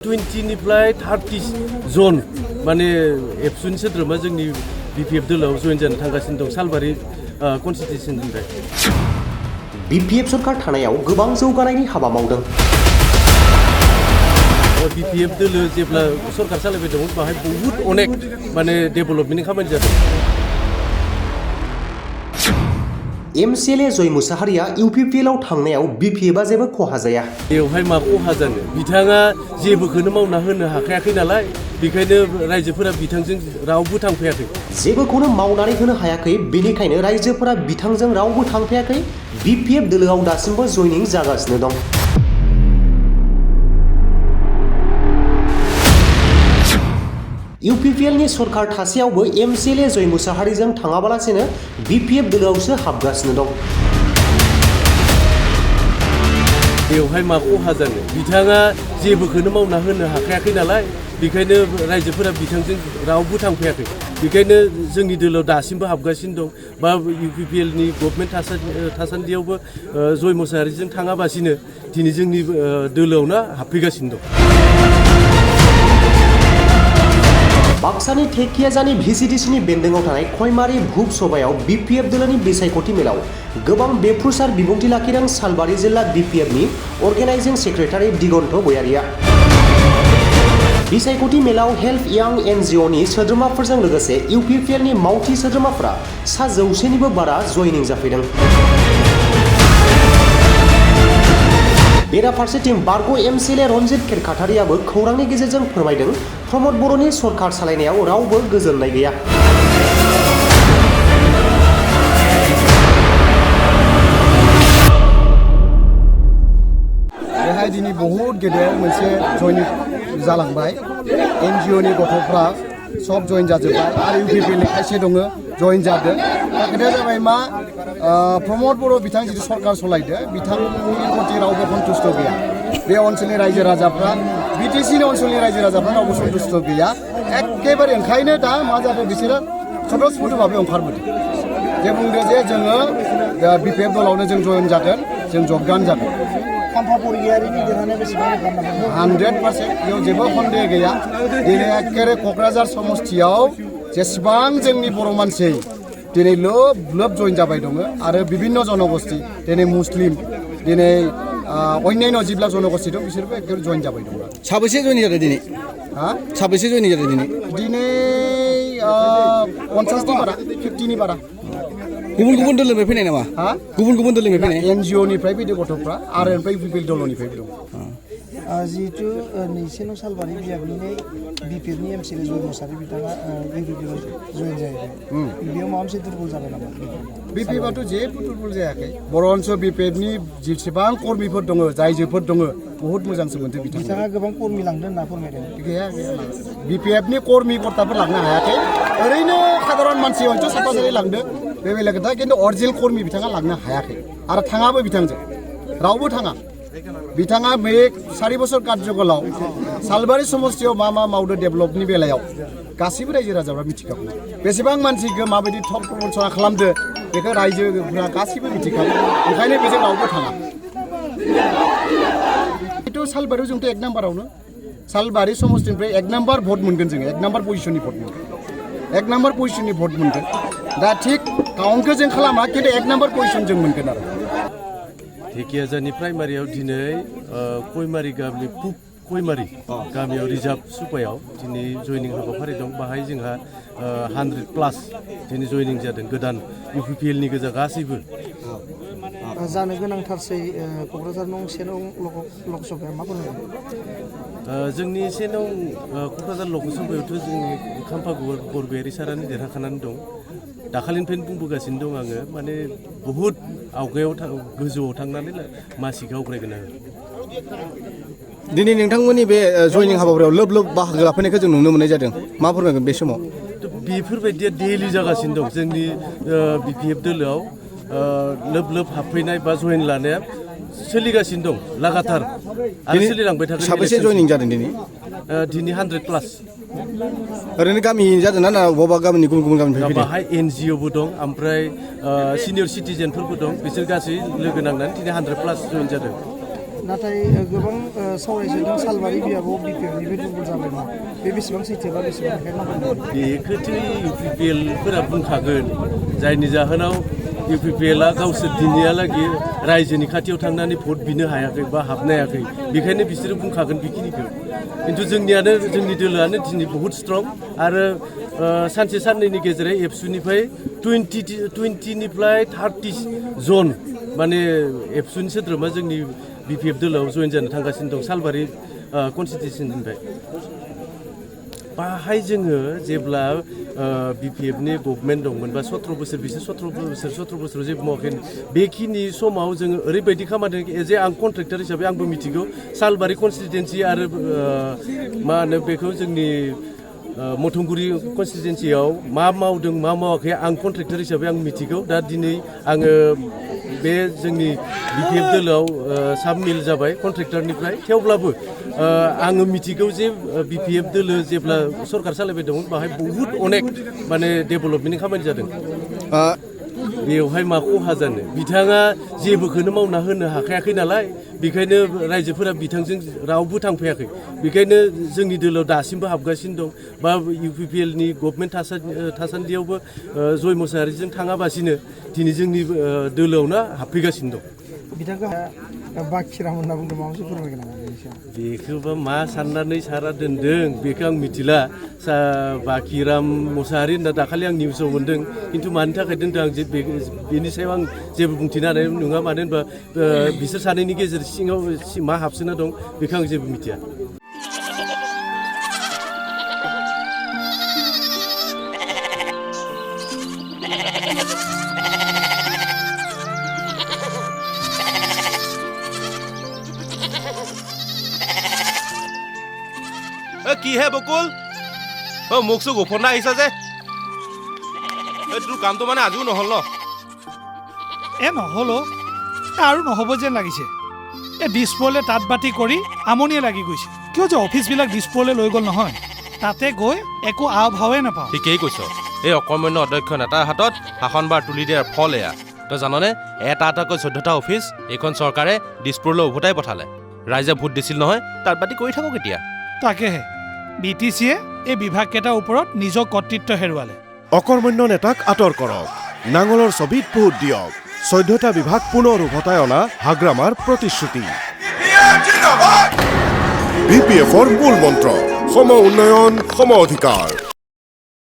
20 निफ्राय 30 जन माने एबसुनि सोद्रोमा जोंनि बिपिएफ दोलोआव जइन जानो थांगासिनो दं सालबारि कनस्टिटिउसननिफ्राय। बिपिएफ सरकार थानायाव गोबां जौगानायनि हाबा मावदों। बिपिएफ दोलो जेब्ला सरकार सालायबाय दं बाहाय बहुत अनेक माने डेभेलपमेन्टनि खामानि जादों। एमसीएलए जय मुसाहारिया इउपिपिएलआव थांनायाव बिपिएफआ जेबो खहा जाया। बेवहाय मा खहा जानो बिथाङा जेबोखौनो मावना होनो हाखायाखै नालाय बेखायनो रायजोफोरा बिथांजों रावबो थांफायाखै। जेबोखौनो मावनानै होनो हायाखै बेनिखायनो रायजोफोरा बिथांजों रावबो थांफायाखै। बिपिएफ दोलोआव दासिमबो जयनिं जागासिनो दं। इउपिपिएलनि सरकार थासेयावबो एमसीएलए जय मुसाहारिजों थाङाबालासिनो बिपिएफ दोलोआवसो हाबगासिनो दं। बेवहाय मा खहा जानो बिथाङा जेबोखौनो मावना होनो हाखायाखै नालाय बेखायनो रायजोफोरा बिथांजों रावबो थांफायाखै। बेखायनो जोंनि दोलोआव दासिमबो हाबगासिनो दं बा इउपिपिएलनि गभर्नमेन्ट थासान्दियावबो जय मुसाहारिजों थाङाबासिनो दिनै जोंनि दोलोआवनो हाबफैगासिनो दं। बाक्सानि थेकियाजानि भिसिडिसिनि बेन्दोङाव थानाय खयमारि भुप सभायाव बिपिएफ दोलोनि बिसायख'थि मेलाव गोबां बेफ्रुसार बिबुंथि लाखिदों सालबारि जिल्ला बिपिएफनि अर्गेनाइजिं सेक्रेटारि दिगन्त बयारिया। बिसायख'थि मेलाव हेल्प यां एनजिअनि सोद्रोमाफोरजों लोगोसे इउपिपिएलनि मावथि सोद्रोमाफोरा 100निबो बारा जयनिं जाफैदों। बेराफारसेथिं बारग' एमसीएलए रन्जित खेरखातारियाबो खौरांनि गेजेरजों फोरमायदों प्रमद बर'नि सरकार सालायनायाव रावबो गोजोननाय गैया। बेहाय दिनै बहुत गेदेर मोनसे जयनिं जालांबाय। एनजिअनि गथ'फ्रा सब जयन जाजोब्बाय आरो इउपिपिएलनि खायसे दङ जयन जादों। दा खोथाया जाबाय मा प्रमद बर' बिथां जिथु सरकार सलायदो बिथांनि प्रति रावबो सन्तुष्ट गैया। बे ओनसोलनि रायजो राजाफ्रा बिटिसिनि ओनसोलनि रायजो राजाफ्रा रावबो सन्तुष्ट गैया। एखेबारे ओंखायनो दा मा जादों बिसोरो सदस्यभाबै ओंखारबोदों जे बुंदों जे जोङो बिपिएफ दलावनो जों जयन जागोन जों जगदान जागोन। 100% बेयाव जेबो सन्देह गैया। दिनै एखेबारे क'क्राझार समस्तियाव जेसेबां जोंनि बर' मानसि दिनै लोब लोब जयन जाबाय दङ आरो बिभिन्न जनगोष्ठी दिनै मुस्लिम दिनै अन्यान्य जिब्ला जनगोष्ठी दं बिसोरबो एखेबारे जयन जाबाय दङ। साबेसे जयन जादों दिनै? साबेसे जयन जादों दिनै? दिनै 50नि बारा 50नि बारा। गुबुन गुबुन दोलोनिफ्राय फैनाय नामा? गुबुन गुबुन दोलोनिफ्राय फैनाय? एनजिअनिफ्राय फैदों गथ'फ्रा आरो ओमफ्राय इउपिपिएल दलनिफ्रायबो दं। जिहेतु नैसेनो सालबारि बियाबनि बिपिएफनि एमसीएलए जय मुसाहारि बिथाङा इउपिपिएल जयन जाहैबाय। बेयाव माबा मोनसे दुर्बल जाबाय नामा? बिपिएफआथ' जेबो दुर्बल जायाखै। बर'न्स बिपिएफनि जेसेबां कर्मिफोर दङ जायजोफोर दङ बहुत मोजां सोमोन्दो बिथाङा गोबां कर्मि लांदों होनना फोरमायदों। गैया बिपिएफनि कर्मि कर्ताफोर लांनो हायाखै। ओरैनो साधारन मानसि हयथ' साफा सानै लांदों बे बेलेग खोथा खिन्थु अरिजिनेल कर्मि बिथाङा लांनो हायाखै आरो थाङाबो बिथांजों रावबो थाङा। बिथाङा बे 4 बोसोर कार्यकालाव सालबारि समस्तियाव मा मा मावदो डेभेलपनि बेलायाव गासैबो रायजो राजाफ्रा मिथिखागौ। बेसेबां मानसिखौ माबायदि थप प्रबन्सना खालामदो बेखौ रायजोफोरा गासैबो मिथिखागौ। ओंखायनो बेजों रावबो थाङा। खिन्थु सालबारियाव जोंथ' 1 नाम्बारावनो सालबारि समस्तिनिफ्राय 1 नाम्बार भट मोनगोन जोङो 1 नाम्बार पजिशननि भट मोनगोन। 1 नाम्बार पजिशननि भट मोनगोन। दा थिग काउन्टखौ जों खालामा खिन्थु 1 नाम्बार पजिशन जों मोनगोन आरो। धेकियाजानि प्राइमारियाव दिनै खयमारि गामिनि पुब खयमारि गामियाव रिजार्भ सुपायाव दिनै जयनिं हाबाफारि दं। बाहाय जोंहा 100+ दिनै जयनिं जादों गोदान इउपिपिएलनि गोजा गासैबो। जानो गोनांथारसै क'क्राझार नं 1 नं लकसभाया मा फोरमायदों? जोंनि 1 नं क'क्राझार लकसभायावथ' जोंनि खाम्फा बरगयारि सारानो देरहाखानानै दं। दाखालिनिफ्रायनो बुंबोगासिनो दं आङो माने बहुद आवगायाव गोजौआव थांनानै मासिखौ आवग्रायगोन आरो। दिनै नोंथांमोननि बे जयनिं हाबाफारियाव लोब लोब बाहागो लाफैनायखौ जों नुनो मोननाय जादों। मा फोरमायगोन बे समाव? बेफोरबायदिया डेलि जागासिनो दं जोंनि बिपिएफ दोलोआव लोब लोब हाबफैनाय बा जयन लानाया सोलिगासिनो दं लागातार आरो सोलिलांबाय थागोन। साबेसे जयनिं जादों दिनै? दिनै 100+। ओरैनो गामि जादों ना बबेबा गामिनि गुबुन गुबुन गामिनिफ्राय? बाहाय एनजिअबो दं ओमफ्राय सिनियर सिटिजेनफोरबो दं बिसोर गासै लोगो नांनानै दिनै 100+ जयन जादों। नाथाय गोबां सावरायजादों सालबारि बियाबाव बिपिएफनिफ्राय दुरबल जाबायमोन बे बेसेबां सैथोबा बेसेबां बेखौथ' इउपिपिएलफोरा बुंखागोन जायनि जाहोनाव इउपिपिएलआ गावसोर दिनैहालागै रायजोनि खाथियाव थांनानै भट बिनो हायाखै बा हाबनो हायाखै बेखायनो बिसोरो बुंखागोन बेखिनिखौ खिन्थु जोंनि दोलोआनो दिनै बहुद स्ट्रं आरो सानसे साननैनि गेजेराव एबसुनिफ्राय 20निफ्राय 30 जन माने एबसुनि सोद्रोमा जोंनि बिपिएफ दोलोआव जइन जानो थांगासिनो दं सालबारि कनस्टिटिउसननिफ्राय बाहाय जोङो जेब्ला बिपिएफनि गभर्नमेन्ट दंमोन बा 17 बोसोर बिसोर 17 बोसोराव जेबो मावाखै बेखिनि समाव जोङो ओरैबायदि खामानि जे आं कन्ट्रेक्टर हिसाबै आंबो मिथिगौ सालबारि कनस्टिटुवेन्सि आरो मा होनो बेखौ जोंनि मथंगुरि कनस्टिटुवेन्सियाव मा मावदों मा मावाखै आं कन्ट्रेक्टर हिसाबै आं मिथिगौ दा दिनै आङो बे जोंनि बिपिएफ दोलोआव साबमिल जाबाय कन्ट्रेक्टरनिफ्राय थेवब्लाबो आङो मिथिगौ जे बिपिएफ दोलो जेब्ला सरकार सालायबाय दंमोन बाहाय बहुद अनेक माने डेभेलपमेन्टनि खामानि जादों बेवहाय मा खहा जानो बिथाङा जेबोखौनो मावना होनो हाखायाखै नालाय बेखायनो रायजोफोरा बिथांजों रावबो थांफायाखै बेखायनो जोंनि दोलोआव दासिमबो हाबगासिनो दं बा इउपिपिएलनि गभर्नमेन्ट थासान्दियावबो जय मोसाहारिजों थाङाबासिनो दिनै जोंनि दोलोआवनो हाबफैगासिनो दं बिथांखौ बाखिराम होनना बुंदों माबा मोनसे फोरमायगोन नामा बेखौबा मा साननानै सारा दोनदों बेखौ आं मिथिला बाखिराम मुसाहारि होनना दाखालि आं निउसाव मोन्दों खिन्थु मानि थाखाय दोनदों आं बेनि सायाव आं जेबो बुंथिनो हानाय नङा मानो होनबा बिसोर सानैनि गेजेर सिङाव मा हाबसोना दं बेखौ आं जेबो मिथिया কি হে বকুল মোক চোক গোপনা আহিছা যে তোৰ কামটো মানে আজিও নহ'ল ন নহ'ল আৰু নহ'ব যেন লাগিছে দিছপুৰলৈ তাঁত বাতি কৰি আমনিয়ে লাগি গৈছে কিয় যে অফিচবিলাক দিছপুৰলৈ লৈ গ'ল নহয় তাতে গৈ একো আও ভাৱে নাপাওঁ ঠিকেই কৈছ এই অকৰ্মণ্য অধ্যক্ষ নেতাৰ হাতত শাসনবাৰ তুলি দিয়াৰ ফল এয়া তই জাননে এটাকৈ 14টা অফিচ এইখন চৰকাৰে দিছপুৰলৈ উভতাই পঠালে ৰাইজে ভোট দিছিল নহয় তাঁত বাতি কৰি থাকক এতিয়া তাকেহে বিটিচিয়ে এই বিভাগকেইটাৰ ওপৰত নিজৰ কৰ্তৃত্ব হেৰুৱালে অকৰ্মণ্য নেতাক আঁতৰ কৰক নাঙলৰ ছবিত ভোট দিয়ক 14টা বিভাগ পুনৰ উভতাই অনা হাগ্ৰামাৰ প্ৰতিশ্ৰুতি বিপিএফৰ মূল মন্ত্ৰ সম উন্নয়ন সম অধিকাৰ